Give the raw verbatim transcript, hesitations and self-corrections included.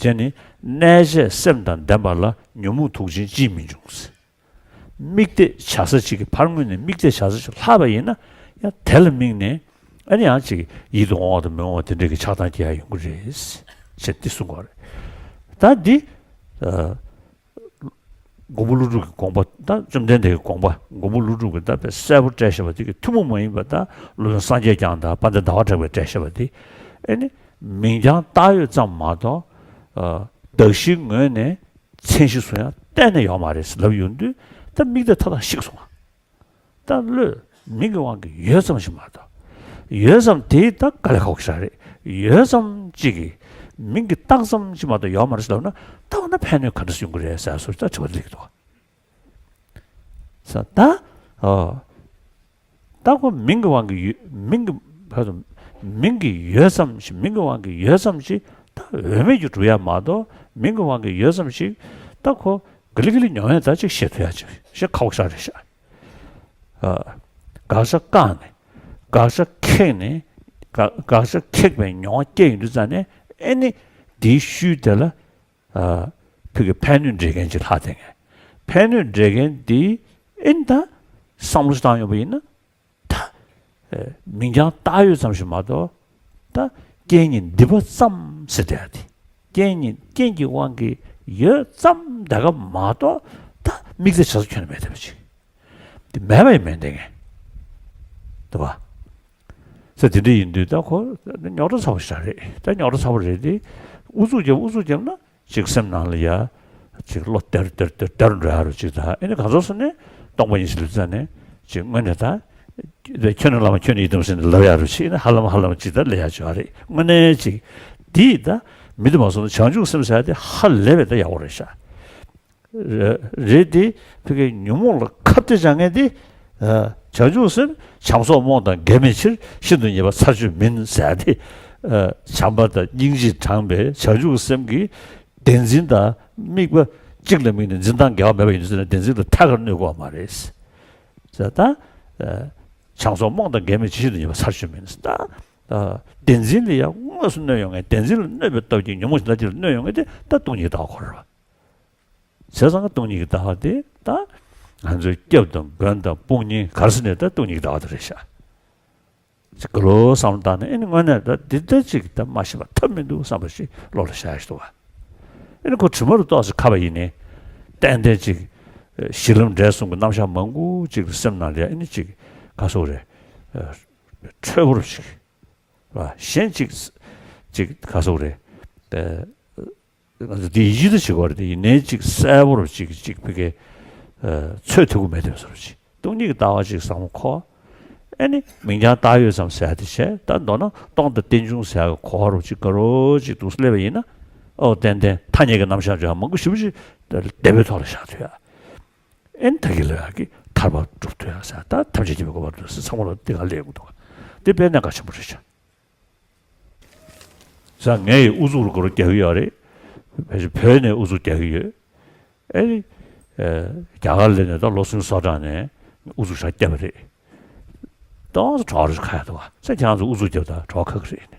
དེ་ནི་གནས་བྱས་སེམས་དང་ལྡན་པ་ལ་ཉོན་མོངས་དུག་ཅན་ཅིས་མི་འབྱུང་ཟེར། དམིགས་གཏད་བྱ་ས་གཅིག་གི་ཕར་ངོས་ནས་དམིགས་གཏད་བྱ་ས་གཅིག་ལྷག་པ་ཡིན་ན་ཡང་དེ་ལ་དམིགས་ནས་ཨ་ནི་ཡང་གཅིག་ཡིད་དུ་འོང་བ་དང་མི་འོང་བ་དེ་འདྲ་གི་ཆགས་སྡང་སྐྱེ་ཡ་ཡོང་གི་རེད་ཅེས་འདི་གསུང་གི་རེད། ད་འདི་ཨ། མགོན་པོ་ཀླུ་སྒྲུབ་ཀྱི་དགོངས་པ་དང་བཅོམ་ལྡན་འདས་ཀྱི་དགོངས་པ། མགོན་པོ་ཀླུ་སྒྲུབ་ཀྱིས་ད་དཔེ་གསལ་པོ་བཀྲལ་བཞག་པ་དེ་གི་ཐུན་མོང་མ་ཡིན་པ་དང་སློབ་དཔོན་སངས་རྒྱས་བསྐྱངས་དང་དཔལ་ལྡན་ཟླ་བ་གྲགས་པས་བཀྲལ་བཞག་པ་དེ་ཨེ་ནི་མིང་རྐྱང་བཏགས་ཡོད་ཙམ་མ་གཏོགས། ཨ། གདགས་གཞིའི་ངོས་ནས་མཚན་གཞི་བཟུང་ཡ་གཏན་ནས་ཡོད་མ་རེད་ལབ་ཡོང་དུས་ད་དམིགས་གཏད་མཐའ་དག་ཞིག་སོང་བ། ད་བློས་མིང་གི་དབང་གིས་ཡོད་ཙམ་ཞིག་མ་གཏོགས། ཡོད་ཙམ་དེ་ད་དཀའ་ལས་ཁག་པོ་ཞིག་རེད། ཡོད་ཙམ་གཅིག་གིས་མིང་གི་རྟགས་ཙམ་ཞིག་མ་གཏོགས་ཡོད་མ་རེད་ཟེར་ལབ་ན་ད་འོ་ན་ཕན་གནོད་ག་འདྲ་ཡོང་གི་རེད་ཟེར་སོགས་ད་དྲི་བ་དེ་སླེབས་ཀྱི་འདུག་ས་ད། ཨོ། ད་ཁོ་མིང་གི་དབང་གིས་ཡོད། མིང་གི་བར་དུ་མིང་གིས་ཡོད་ཙམ་ཞིག་མིང་གི་དབང་གིས་ཡོད་ཙམ་ཞིག་ད་འོས་མེད་ཀྱི་སྒྲུབ་ཡ་མ་གཏོགས་མིང་གི་དབང་གིས་ཡོད་ཙམ་ཞིག་ད་ཁོ་ག་ལེ་ག་ལེ་མྱོང་ཡ་ད་ཅིག་བཤད་ཐུབ་ཡ་ཅིག་ཞེ་ཁག་པོ་ཞིག་རེད་ཤག་ཨ། དགག་བྱ་བཀག་ནས་དགག་བྱ་ཁེགས་ནས་དགག་དགག་བྱ་ཁེགས་པའི་མྱོང་བ་སྐྱེ་ཡོང་དུས་ཙང་ནས་ཨེ་ནི་འདིའི་ཤུལ་དེ་ལ། ཨ། ཕ་གི་ཕན་གནོད་འབྲེལ་མཁན་ཅིག་ལྷག་བསྡད་མཁན། ཕན་གནོད་འབྲེལ་མཁན་འདི་ཨེ་ནི་ད་བསམ་བློ་ཞིག་བཏང་ཡོང་པ་ཡིན་ན་ད། ཨེ། མིང་རྐྱང་བཏགས་ཡོད་ཙམ་ཞིག་མ་གཏོགས་ད་རྐྱེན་ངན་སྡིག་པ་ཙམ་ཟེར་བསྡད་ཡ་དེ། རྐྱེན་ངན་རྐྱེན་གྱི་དབང་གིས་ཡོད་ཙམ་ད་ག་མ་གཏོགས་ད་དམིགས་བསལ་བྱ་ས་ཁྱོན་ནས་མེད་བསྡད་པ་ཅིག་དེ་མེད་པ་ཡིན་མེད་བསྡད་མཁན། འདུག་བ། ས་དེ་འདྲ་ཡིན་དུས་ད་ཁོ་རྙོག་དྲ་ཚ་པོ་ཞིག་རེད། ད་རྙོག་དྲ་ཚ་པོ་རེད་དེ། ཨུ་ཚུགས་རྒྱབ་ཨུ་ཚུགས་རྒྱབ་ན་ཅིག་སེམས་ནང་ལ་ཡ་ཅིག་བློ་དལ་དལ་དལ་དལ་འགྲོ་ཡ་རུ་ཅིག་ད་ཨེ་ནི་གང་ཟག་སུ་ནས་སྟོང་པ་ཉིད་ཟེར་ལུགས་ཙང་ནས་ཅིག་དངོས་གནས་ད་ཁྱོད་ནི་བླ་མ་ཁྱོད་ནི་ཡི་དམ་ཟེར་ནས་ལབ་ཡ་རུ་ཅིག་ཨེ་ནི་ཧ་ལམ་ཧ་ལམ་ཅིག་ད་ལབ་ཡ་ཅིག་ཡོད་རེད། དངོས་གནས་ཅིག་འདི་ད་མི་དེ་མ་སོང་ན་བྱང་ཆུབ་སེམས་ཟེར་ཡ་དེ་ཧ་ལས་པའི་ད་ཡག་པོ་རེད་ཤག་རེད་དེ། ཕ་གིའི་ཉོན་མོངས་ལ་ཁ་གཏད་བྱ་མཁན་དེ། ཨ། བྱང་ཆུབ་སེམས་བྱམས་སོགས་རྨོངས་དང་འགལ་མེད་ཕྱིར། ཤིན་ཏུ་ཉེས་པ་ཚར་གཅོད་མིན་ཟེར་ཏེ། ཨ། བྱམས་པ་དང་སྙིང་རྗེས་དྲངས་པའི་བྱང་ཆུབ་སེམས་ཀྱི་བདེན་འཛིན་དང་དམིགས་པ་གཅིག་ལ་དམིགས་ནས་འཛིན་སྟངས་འགལ་བ་མེད་པ་ཡིན་ཟེར་ན་བདེན་འཛིན་ལ་ཐད་ཀར་གནོད་དགོས་པ་མ་རེད་ཟེར། ད། ཨ། བྱམས་སོགས་རྨོངས་དང་འགལ་མེད་ཕྱིར། ཤིན་ཏུ་ཉེས་པ་ཚར་གཅོད་མིན་ཟེར། ད། ཨ། བདེན་འཛིན་ལ་ཡང་དངོས་སུ་གནོད་ཡོང་ངེས། བདེན་འཛིན་ལ་གནོད་པའི་སྟོབས་ཀྱིས་ཉོན་མོངས་ཤིང་ལ་ཅིག་ལ་གནོད་ཡོང་ངེས་དེ་ད་སྟོང་ཉིད་ཀྱི་ལྟ་བ་ཁོ་རེད་བ། བྱས་ཙང་སྟོང་ཉིད་ཀྱི་ལྟ་བ་དེ་ད་ང་ཚོའི་སྐྱབས་དང་མགོན་དང་དཔུང་གཉེན་ག་རེ་ཟེར་ནས་ད་སྟོང་ཉིད་ཀྱི་ལྟ་བ་དེ་རེད་ཤག་ཅིག་ག་ལོ་བསམ་བློ་བཏང་ནས་ཨེ་ནི་དངོས་གནས་ད་འདི་ལྟ་ཅིག་ད་མ་ཤེས་པ་ཐབས་མི་འདུག་བསམ་པ་ཞིག་བློ་ལ་ཤར་ཡ་ཞིག་འདུག་བ། ཨེ་ནི་ཁོ་དྲི་མ་རུ་ཏོག་ཙམ་ཁ་བ་ཡིན་ནའི་ཏན་ཏན་ཅིག་གཞི་ལམ་འབྲས་གསུམ་གྱི་རྣམ་གཞག་མང་པོ་ཅིག་སེམས་ནང་ལ་ཡ་ཨེ་ནི་ཅིག་ག་སོགས་རེད། འཕྲོད་པོ་རུ་ཞིག་བ། གཞན་ཅིག་ཅིག་ག་སོགས་རེད། ང་ཚོ་འདི་ཡིད་ཆེས་ད་བྱེད་དགོས་རེད་དེ། ཡིན་ནའི་ཅིག་གསལ་པོ་རུ་ཅིག་ཅིག་ཕ་གི་ཚོད་ཐིག་པོ་མེད་དེ་བཟོ་རུ་ཅིག་སྟོང་ཉིད་ཀྱི་ལྟ་བ་ཅིག་བསམ་བློ་འཁོར། ཨེ་ནི་མིང་རྐྱང་བཏགས་ཡོད་ཙམ་ཟེར་ཡ་དེ་བྱས། ད་མདོར་ན་སྟོང་དང་རྟེན་འབྱུང་ཟེར་ཡ་གི་གོ་བ་རུ་ཅིག་ག་རུ་ཅིག་འདུག་སླེབས་པ་ཡིན་ན། ཨོ་ཏན་ཏན་ཐ་སྙད་ཀྱི་རྣམ་གཞག་ཅིག་མང་པོ་ཞེ་པོ་ཅིག་དེ་བའི་ཐོག་ལ་བཞག་ཐུབ་ཡ། ཨེ་ནི་ད་གིན་ལབ་ཡག་གི་ཐར་པ་སྒྲུབ་ཐུབ་ཡག་ཟེར། ད་ཐམས་ཅད་མཁྱེན་པའི་གོ་འཕང་སྒྲུབ་ཟེར་ཚང་མ་ལ་འདི་ག་ལས་ཡོང་གི་འདུག་དེ་དཔེ་གནད་འགག་ཆེན་པོ་རེད་ཤག་ཟེར། ངས་ཡི་ཨུ་ཚུགས་རུ་གོ་རུ་རྒྱག་གི་ཡོད་རེད། ཕལ་ཆེར་བོད་ནས་ཨུ་ཚུགས་རྒྱག་གི་ཡོད། ཨེ་ནི། ཨེ། རྒྱ་གར་སླེབས་ནས་ད་ལོ་སུམ་ཅུ་སོ་གྲངས་ནས་ཨུ་ཚུགས་ཞེ་དྲག་བརྒྱབ་པ་རེད། ཏོག་ཙམ་གྲོགས་རེ་ཁ་ཡ་འདུག་བ། ཟེར། ཁྱེད་རང་ཚོ་ཨུ་ཚུགས་རྒྱབ་ད་གྲོགས་ཁག་གི་རེད།